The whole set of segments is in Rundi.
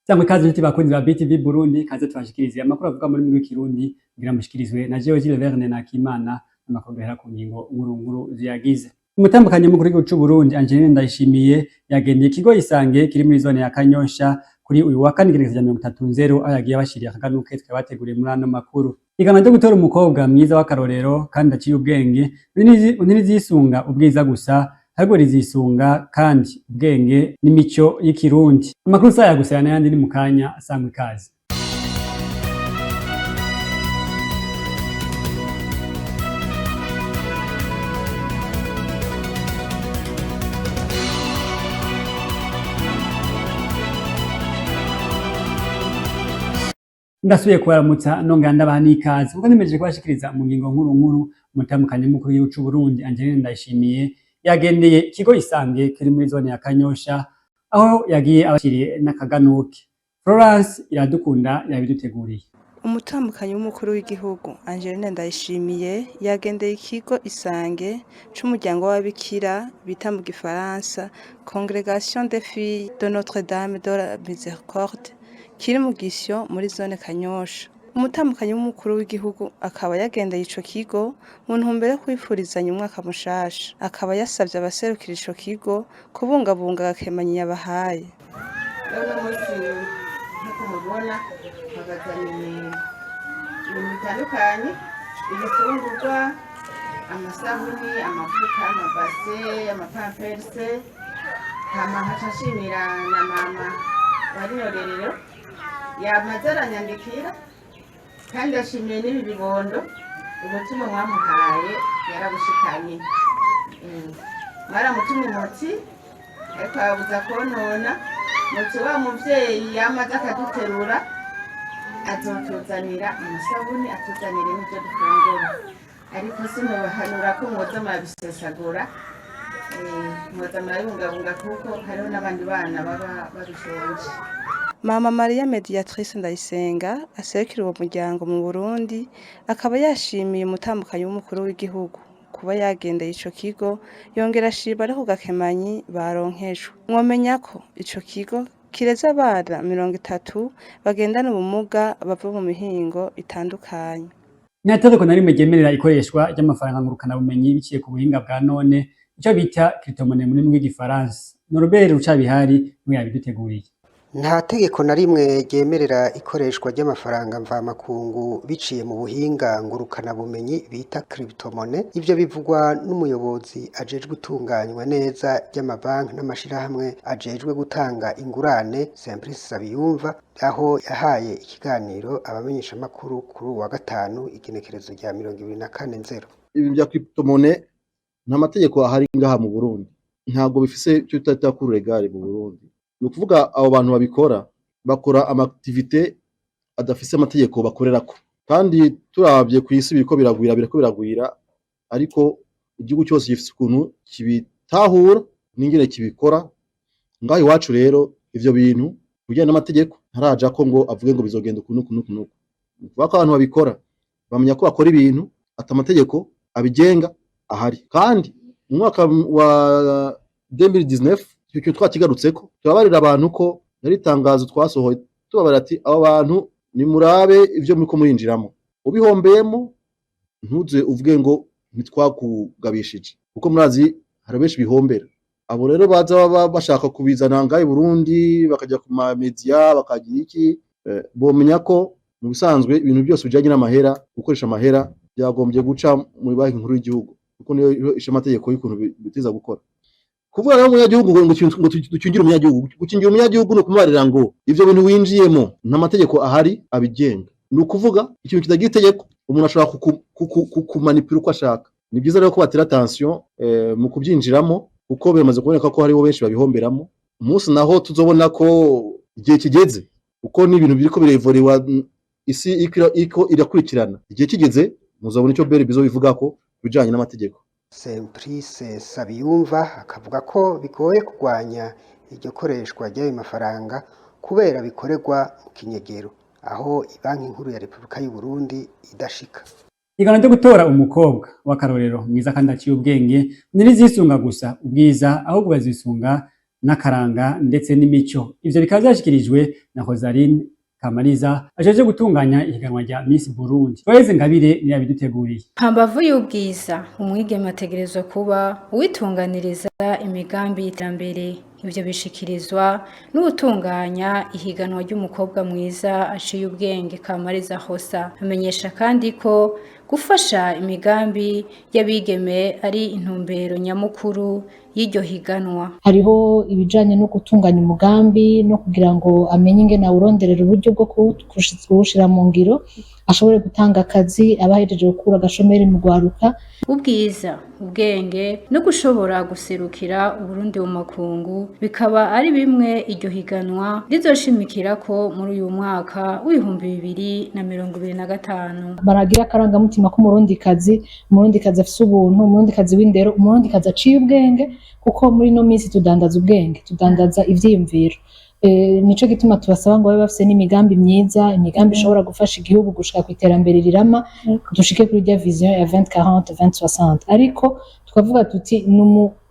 Sangwe ikaze nshuti bakunzi ba BTV Burundi, kaze tubashikirize amakuru avuga muri rw'ikirundi kugira mushikirizwe na jewe Gilles Verne Nakimana. Amakuru duhera ku ngingo nkuru nkuru ziyagize. Umutambukanyi mukuru w'igihugu c'u Burundi Angeline Ndayishimiye yagendeye ikigo Isange kiri muri zone ya Kanyosha kuri uyu wa kane igenekerezo rya 30 nzero, aho yagiye abashiriye akaganuke twabateguriye muri ano makuru. Iganwa ryo gutora umukobwa mwiza w'akarorero kandi aciye ubwenge ntirizisunga ubwiza gusa, ahubwo rizisunga kandi ubwenge n'imico y'ikirundi. Amakuru saya gusa n'ayandi ni mu kanya, sangwa ikaze. Ndasubiye kubaramutsa nongera ndabaha n'ikaze kuko nimejeje kubashikiriza mu ngingo nkuru nkuru. Umutambukanyi mukuru w'igihugu c'u Burundi Angeline Ndayishimiye yagendeye ikigo Isange kiri muri zone ya Kanyosha, aho yagiye abashiriye n'akaganuke. Florence Iradukunda yabiduteguriye. Umutambukanyi w'umukuru w'igihugu Angeline Ndayishimiye yagendeye ikigo Isange c'umuryango w'ababikira bita mu gifaransa Congrégation des Filles de Notre-Dame de la Miséricorde kiri mu Gisyo muri zone Kanyosha. Umutambukanyi w'umukuru w'igihugu akaba yagendeye ico kigo mu ntumbero yo kwifurizanya umwaka mushasha. Akaba yasavye abaserukira ico kigo kubungabunga agakemanyi yabahaye. Rero uno munsi nk'uko mubibona babazaniye ibintu bitandukanye: ibifungurwa, amasabuni, amavuta, amabase, amapamperse. Hama nkaca nshimira na mama wa rino rerero yamaze aranyandikira, kandi ashimiye n'ibi bibondo, ubutumwa mwamuhaye yarabushikanye. Mwaramutumye muti ariko ababuza konona, muti wa muvyeyi yamaze akaduterura azotuzanira amasabuni, atuzanire n'ivyo dufungura, ariko sinobahanura ko mwoza murabisesagura, mwoza murabibungabunga kuko hariho n'abandi bana baba babishonje. Mama Mariya Mediatrice Ndayisenga aserukira uwo muryango mu Burundi akaba yashimiye umutambukanyi w'umukuru w'igihugu kuba yagendeye ico kigo, yongera ashima no ku gakemanyi baronkejwe. Mwomenya ko ico kigo kireze abana 30 bagendana ubumuga bava mu mihingo itandukanye. Nta tegeko na rimwe ryemerera ikoreshwa ry'amafaranga ngurukanabumenyi biciye ku buhinga bwa none, ico bita cryptomonnaie mu rurimi rw'igifaransa. Norbert Rucabihari niwe yabiduteguriye. Nta tegeko na rimwe ryemerera ikoreshwa ry'amafaranga mvamakungu biciye mu buhinga ngurukanabumenyi bita cryptomonnaie. Ivyo bivugwa n'umuyobozi ajejwe itunganywa neza ry'amabanki n'amashirahamwe ajejwe gutanga ingurane, Simplice Sabiyumva, aho yahaye ikiganiro abamenyeshamakuru kuri uwu wa gatanu igenekerezo rya 24 nzero. Ibintu bya cryptomonnaie nta mategeko ahari ngaha mu Burundi, ntabwo bifise icyo twita cours légal mu Burundi. Ni ukuvuga abo bantu babikora bakora ama activités adafise amategeko bakorerako, kandi turavye kw'isi biriko biragwira, biriko biragwira, ariko igihugu cyose gifise ukuntu kibitahura n'ingene kibikora. Ngaha iwacu rero ivyo bintu bijanye n'amategeko ntarajako ngo avuge ngo bizogenda uku n'uku n'uku n'uku. Ni ukuvuga ko abantu babikora bamenya ko bakora ibintu ata amategeko abigenga ahari. Kandi mu mwaka wa 2019 icyo kintu twakigarutseko, turabarira abantu ko yari itangazo twasohoye, tubabarira ati: "Abo bantu nimurabe ivyo muriko murinjiramo, ubihombeyemo ntuze uvuge ngo ntitwakugabishije," kuko murazi hari benshi bihombera. Abo rero baza baba bashaka kubizana ngaha i Burundi, bakaja ku ma media, bakagira iki, bomenya ko mu bisanzwe ibintu byose bijanye n'amahera, gukoresha amahera, byagombye guca muri Banki Nkuru y'igihugu, kuko niyo isha amategeko y'ukuntu biteza gukora. Kuvuga rero umunyagihugu ngo dukingire umunyagihugu, gukingira umunyagihugu ni ukumubarira ngo ivyo bintu winjiyemo nta mategeko ahari abigenga. Ni ukuvuga ikintu kitagira itegeko umuntu ashobora kukumanipula uko ashaka. Ni byiza rero ko batera attention mu kubyinjiramo, kuko biramaze kuboneka ko hariho benshi babihomberamo. Umunsi naho tuzobona ko igihe kigeze, kuko n'ibintu biriko birevuriwa, isi iriko irakurikirana, igihe kigeze muzobona icyo BRB izobivugako bijanye n'amategeko. Simplice Sabiyumva akavuga ko bigoye kurwanya iryo koreshwa ry'ayo mafaranga kubera bikorerwa mu kinyegero, aho Banki Nkuru ya Repubulika y'u Burundi idashika. Igana ryo gutora umukobwa w'akarorero mwiza kandi aciye ubwenge ntirizisunga gusa ubwiza, ahubwo bazisunga n'akaranga ndetse n'imico. Ivyo bikaba vyashikirijwe na Rosaline Kamariza ajeje gutunganya ihiganwa rya Miss Burundi. Twahize Ngabire niyo yabiduteguriye. Hambavu y'ubwiza, umwigeme ategerezwa kuba uwitunganiriza imigambi y'iterambere. Ivyo bishikirizwa n'uwutunganya ihiganwa ry'umukobwa mwiza aciye ubwenge, Kamariza Hosa. Amenyesha kandi ko gufasha imigambi y'abigeme ari intumbero nyamukuru y'iryo higanwa. Hariho ibijanye no gutunganya umugambi no kugira ngo amenye ingene awuronderera uburyo bwo kuwushira mu ngiro, ashobore gutanga akazi, abahejeje gukura agashomeri mu rwaruka. Ubwiza, ubwenge no gushobora guserukira Uburundi mu makungu bikaba ari bimwe iryo higanwa rizoshimikirako muri uyu mwaka w'2025. Baragira akarangamutima k'umurundikazi, umurundikazi afise ubuntu, umurundikazi w'indero, umurundikazi aciye ubwenge, kuko muri ino minsi tudandaza ubwenge, tudandaza ivyiyumviro. Nico gituma tubasaba ngo babe bafise n'imigambi myiza, imigambi ishobora gufasha igihugu gushika kw'iterambere rirama, dushike kuri rya vision ya 2040 2060. Ariko tukavuga tuti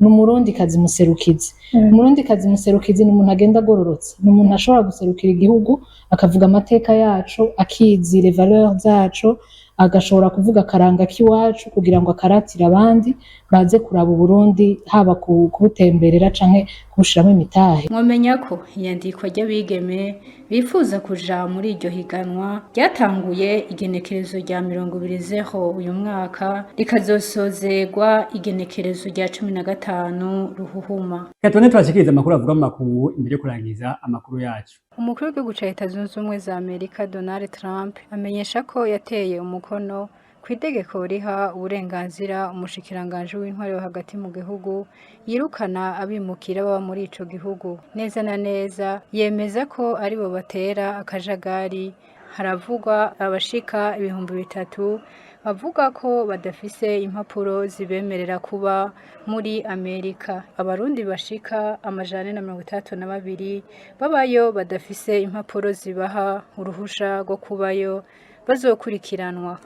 n'umurundikazi muserukizi. Umurundikazi muserukizi ni umuntu agenda agororotse, ni umuntu ashobora guserukira igihugu, akavuga amateka yacu, akizi les valeurs zacu, agashobora kuvuga akaranga k'iwacu kugira ngo akaratire abandi baze kuraba Uburundi, haba kubutemberera canke kubushiramo imitahe. Mwomenya ko iyandikwa ry'abigeme bifuza kuja muri iryo higanwa ryatanguye igenekerezo rya 20 uyu mwaka, rikazosozegwa igenekerezo rya 15 Ruhuhuma. Reka tubone tubashikirize amakuru avuga mu makungu imbere yo kurangiza amakuru yacu. Umukuru w'igihugu ca Leta Zunze Ubumwe za Amerika, Donald Trump, amenyesha ko yateye umukono ku itegeko riha uburenganzira umushikiranganji w'intwaro yo hagati mu gihugu yirukana abimukira baba muri ico gihugu. Neza na neza yemeza ko aribo batera akajagari. Haravugwa abashika 3000 bavuga ko badafise impapuro zibemerera kuba muri Amerika. Abarundi bashika 462 babayo badafise impapuro zibaha uruhusha rwo kubayo bazokurikiranwa.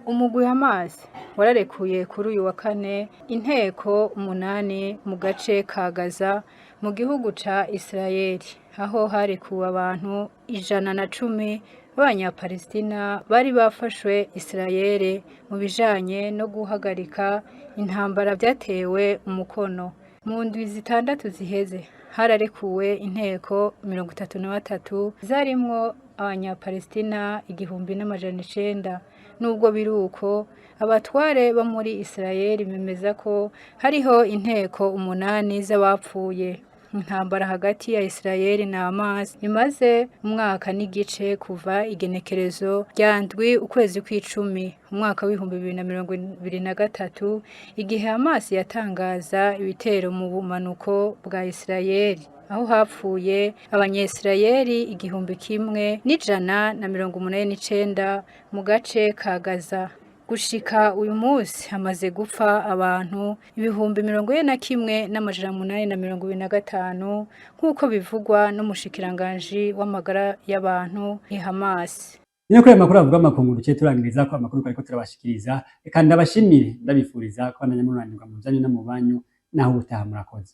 Umugwi Hamas wararekuye kuri uyu wa kane inteko umunani mu gace ka Gaza mu gihugu ca Israeli, aho harekuwe abantu 110 b'Abanyapalestina bari bafashwe Israeli mu bijanye no guhagarika intambara vyatewe umukono. Mu ndwi 6 ziheze hararekuwe inteko 33 zarimwo Abanyapalestina 1900. Nubwo biruko, abatware bo muri Israeli bemeza ko hariho inteko umunani z'abapfuye. Intambara hagati ya Israeli na Hamas imaze umwaka n'igice kuva igenekerezo rya 7 ukwezi kw'icumi umwaka w'2023, igihe Hamas yatangaza ibitero mu bumanuko bwa Israeli, aho hapfuye Abanyesirayeli 1189 mu gace ka Gaza. Gushika uyu munsi hamaze gupfa abantu 41,825, nk'uko bivugwa n'umushikiranganji w'amagara y'abantu i Hamas. Ni kuri aya makuru avuga amakungu duciye turangiriza ko amakuru twariko turabashikiriza. Reka ndabashimire, ndabifuriza ko bandanya mururanirwa mu vyanyu no mu banyu. Naho ubutaha, murakoze.